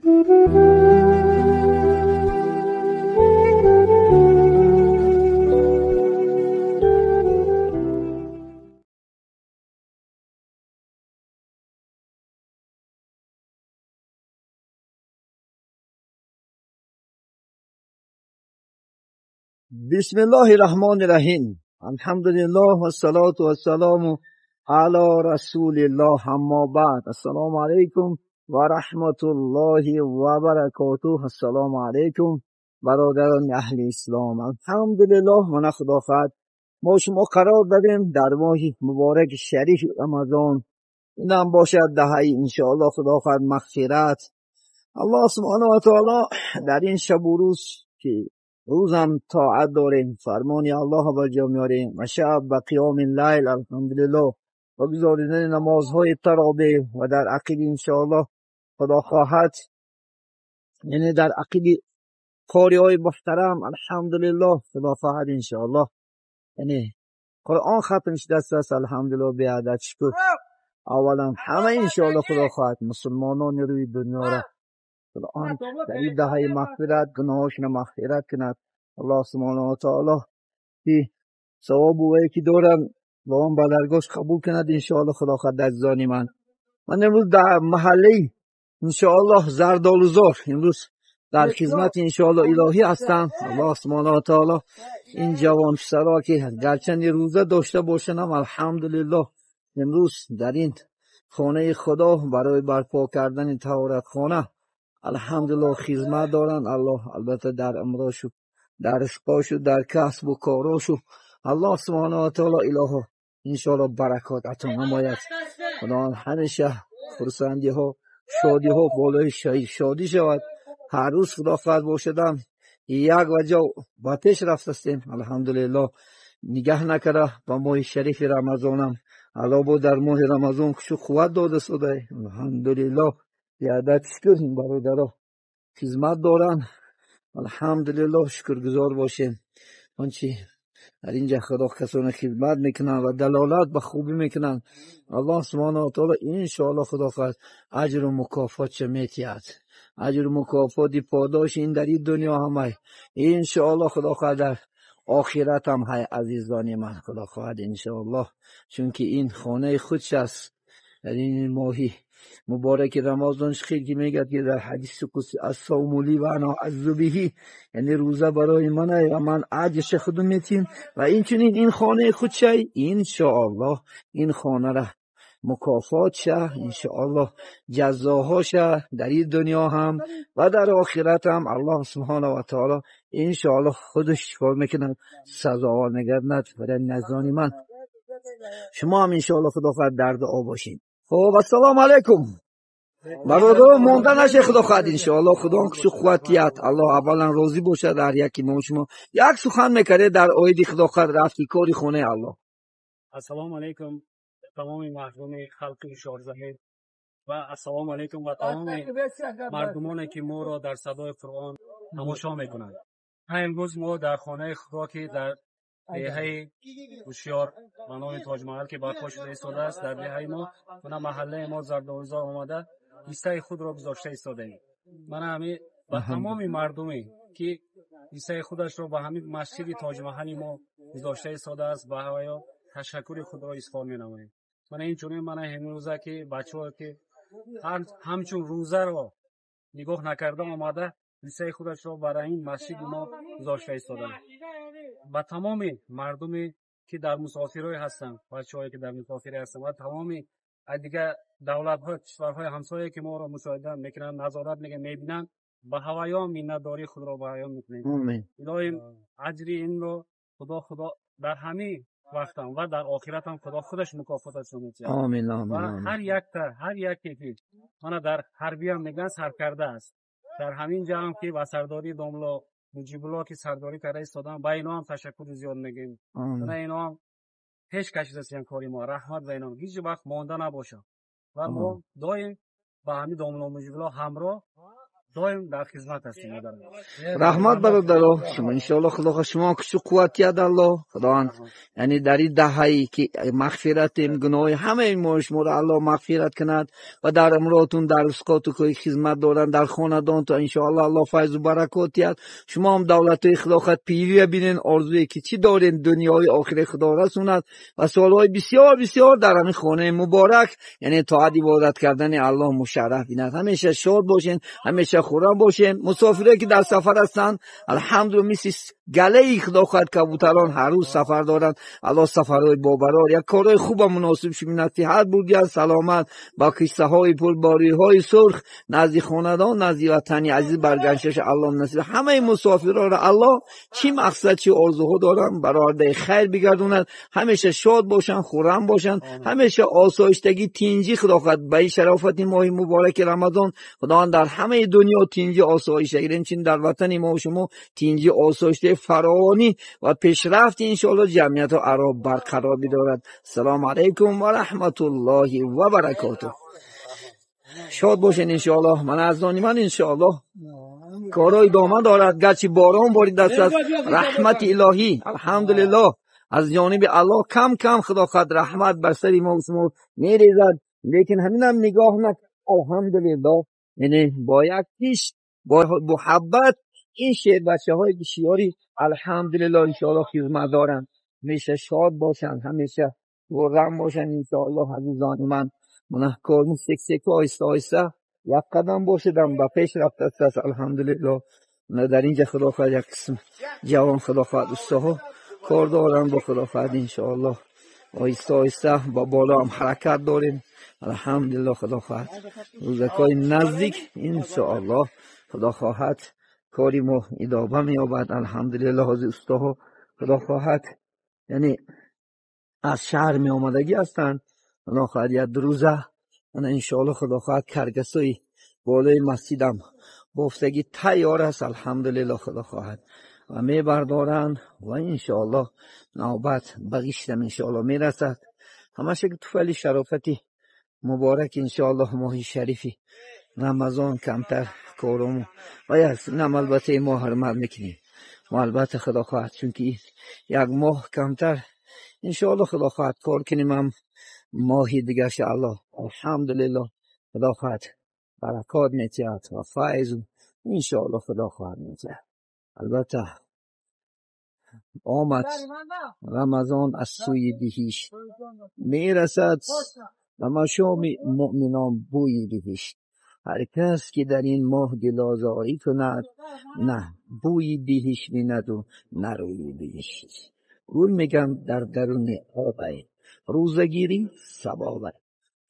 بسم الله الرحمن الرحیم. الحمدلله و الصلاة و السلام علی رسول الله. اما بعد، السلام علیکم و رحمت الله و برکاته. السلام علیکم برادران اهل اسلام. الحمدلله من خدا خواهد ما شما قرار داریم در ماه مبارک شریف رمضان، این هم باشد دهه انشاءالله خدا خواهد مغفرت. الله سبحانه و تعالی در این شب و روز که روزم طاعت داریم، فرمان الله به جا میاریم و شب به قیام اللیل الحمدلله و گزاردن نمازهای تراویح و در عقیل انشاءالله خدا خواهد، یعنی در عقیل قاری های محترم الحمدلله خدا خواهد انشاءالله، یعنی قرآن ختم شده است الحمدلله به عدد شکر. اولا همه انشاءالله خدا خواهد مسلمانان روی دنیا را قرآن در این دهه مغفرت گناهاشون مغفرت کند. الله سبحانه و تعالی که ثواب و که دارن و آن به درگاهش قبول کند انشاءالله خدا خواهد. عزیزان من امروز در محله انشاءالله زردآلوزار امروز در خدمت انشاءالله الهی هستم. الله سبحانه و تعالی این جوان پسرا که گرچند روزه داشته باشن هم الحمدلله امروز در این خانه خدا برای برپا کردن طهارت خانه الحمدلله خدمت دارن. الله البته در امراشو در رزقاشو در کسب و کاراشو الله سبحانه و تعالی اله انشاءالله برکات عطا نماید. خدا همیشه خرسندی ها شادی ها بالای شادی شود. هر روز خدا خواهد باشدم یک وجه با پیش رفت هستیم الحمدلله. نگه نکرده با ماه شریف رمضانم الله با در ماه رمضان خوش قوت داده شده الحمدلله. بیادت شکر این برادرها خدمت دارن الحمدلله، شکرگزار باشیم. آنچه در اینجا خدا کسان خدمت میکنن و دلالت به خوبی میکنن الله سبحانه و تعالی انشاءالله خدا خواهد اجر و مکافات چه میتید، اجر و مکافات پاداش این در این دنیا همه انشاءالله خدا خواهد در آخرت هم های عزیزان من خدا خواهد انشاءالله، چون که این خانه خودش است. در این ماهی مبارک رمضان خیلی میگه که در حدیث قدسی الصوم لی و انا اجزی به، یعنی روزه برای منه و من اجرش خودم میتیم و این چنین این خانه خودشه انشاءالله این خانه را مکافات شه انشاءالله، جزاها شه در این دنیا هم و در آخرت هم الله سبحانه و تعالی انشاءالله خودش چیکار میکنه سزاوار میگردند. برای نزدان من شما هم انشاءالله خدا خواهد در دعا باشین. خب السلام علیکم برادر، مونده نشه خدا خواهد انشاءالله خدا خوش قوتیت الله اولا راضی باشه در یکی ما شما. یک سخن میکرده در آید خدا خواهد رفتی کاری خونه الله. السلام علیکم تمام مردم خلق شارزه و السلام علیکم و تمام مردمانی که ما را در صدای قرآن تماشا میکنند. امروز ما در خانه خدا که در деҳаи ҳушёр ба номи Тоҷмаҳал ки барпо шуда истодааст дар деҳаи мо, мана маҳаллаи мо Зардолузор омада ҳиссаи худро гузошта истодаем. Мана ҳами ба тамоми мардуме ки ҳиссаи худашро ба ҳамин масҷиди Тоҷмаҳали мо гузошта истодааст ба ҳаваё ташаккури худро изҳор менамоем. Мана инчунин мана ҳамин ки бачаҳое ки ҳамчун рӯзаро нигоҳ накарда омада ҳиссаи худашро барои ин масҷиди мо гузошта истодаанд. Ба тамоми мардуме ки дар мусофирҳое ҳастанд, бачаҳое ки дар мусофирӣ ҳастанд ва тамоми дигар давлатҳо, кишварҳои ҳамсоя ки моро мушоҳида мекунанд, назорат мекунанд, мебинанд, ба ҳаваё миннатдории худро баён мекунем. Илоҳим аҷри инро худо дар ҳамин вақтам ва дар охират ҳам худо худаш мукофоташро медиҳад. Омин, омин. Ва ҳар якта, ҳар яке ки мана дар ҳарбиям мегӯянд саркарда аст, дар ҳамин ҷо ҳам ки ба сардории домло Муҷибулло ки сардорӣ карда истодаанд, ба ино ҳам ташаккури зиёд мегӯем. Мана ино ҳам пеш кашидастиян кори мо, раҳмат ба ино, ҳеҷ вақт монда набошад ва мо доим ба ҳамин домло Муҷибулло ҳамроҳ Доим дар хизмат ҳастем. Раҳмат, бародаро. Шумо иншоалло, Худо хоҳад, шумо кушу қувват диҳад Аллоҳ. Худованд, яъне дар ин даҳае ки мағфиратем, гуноҳи ҳамаи мо шуморо Аллоҳ мағфират кунад ва дар умротун, дар ризқоту ки хизмат доранд, дар хонадонтон иншоалло Аллоҳ файзу баракот диҳад. Шумо ҳам давлатҳои Худо хоҳад пирия бинен, орзуе ки чӣ дорем, дунёи охири Худо расонад ва солҳои бисёр бисёр дар ҳамин хонаи муборак, яъне тоат ибодат кардани Аллоҳ мушарраф бинад. Ҳамеша шод бошен, ҳамеша хуррам бошен. Мусофире ки дар сафар ҳастанд, алҳамдулилла, мисли галаи Худо хоҳад кабутарон ҳар рӯз сафар доранд. Аллоҳ сафарҳои бобарор, як корҳои хуба муносиб шуминад, сиҳат бурдият, саломат ба қиссаҳои пурбориҳои сурх назди хонадон, назди ватани азиз баргашташ Аллоҳ насиб. Ҳамаи мусофирҳоро Аллоҳ чӣ мақсад, чӣ орзуҳо доранд, барои хайр бигардонад. Ҳамеша шод бошанд, хуррам бошанд, ҳамеша осоиштагӣ, тинҷӣ Худо хоҳад ба ин шарофати моҳи мубораки Рамазон Худованд дар ҳамаи дунё тинҷӣ, осоиштагӣ, инчунин дар ватани мо шумо тинҷӣ, осоиштаи фаровонӣ ва пешрафти иншоалло ҷамъиятҳо аро барқарор бидорад. Ассалому алайкум ва раҳматуллоҳи ва баракотуҳ. Шод бошед иншоалло. Ман аз дони ман иншоалло корҳо идома дорад, гарчи борон боридааст, аст раҳмати илоҳӣ, алҳамдулиллоҳ, аз ҷониби Аллоҳ кам кам Худо хоҳад раҳмат бар сари мо шумо мерезад, лекин ҳаминам нигоҳ накард, алҳамдулиллоҳ, яъне бо як киш, бо муҳаббат ин шербачаҳои бисёри алҳамдулиллоҳ иншоалло хизмат доранд. Ҳамеша шод бошанд, ҳамеша хуррам бошанд иншоаллоҳ. Азизони ман, гунаҳкорни сек-сек, оҳиста оҳиста як қадам бошадам ба пеш рафтааст, алҳамдулиллоҳ. Дар инҷа Худо хоҳад як қисм ҷавон, Худо хоҳад устоҳо кор доранд бо Худо хоҳад иншоаллоҳ оҳиста оҳиста ба боло ҳам ҳаракат дорем, алҳамдулиллоҳ. Худо хоҳад рӯзакҳои наздик иншоаллоҳ Худо хоҳад кори мо идома меёбад, алҳамдулиллоҳ. Ҳозир устоҳо Худо хоҳад яъне аз шаҳр меомадагӣ ҳастанд. Худо хоҳад як ду рӯза ана иншоаллоҳ Худо хоҳад каргасои болои масҷидам бофтагӣ тайёр аст, алҳамдулиллоҳ. Худо хоҳад ва мебардоранд ва иншоаллоҳ навбат ба ғиштам иншоаллоҳ мерасад. Ҳамаша ки туфайли шарофати муборак иншоаллоҳ моҳи шарифи Рамазон камтар корому ва нам албатта ин моҳ ҳурмат мекунем мо, албатта, Худо хоҳад, чунки як моҳ камтар иншоаллоҳ Худо хоҳад кор кунем, ҳам моҳи дигарша Аллоҳ алҳамдулиллоҳ Худо хоҳад баракот метиҳад ва файзу иншоаллоҳ Худо хоҳад метиҳад. Албатта, омад Рамазон аз сӯи биҳишт, мерасад ба машоми муъминон бӯи биҳишт. Ҳар кас ки дар ин моҳ дилозорӣ кунад, на бӯи биҳишт бинаду на рӯи биҳишт. Гул мегӯям дар даруни обай, рӯзагирӣ савобай,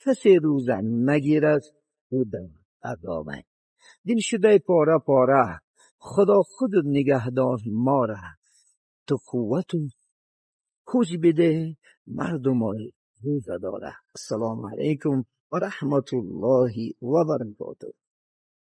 касе рӯза нагирад, ӯ дар азобай. Дил шудаи пора пора, Худо худут нигаҳдор мора, ту қуввату куҷ бидеҳ мардумои рӯза дора. Ассалому алайкум ва раҳматуллоҳи ва баракотуҳ.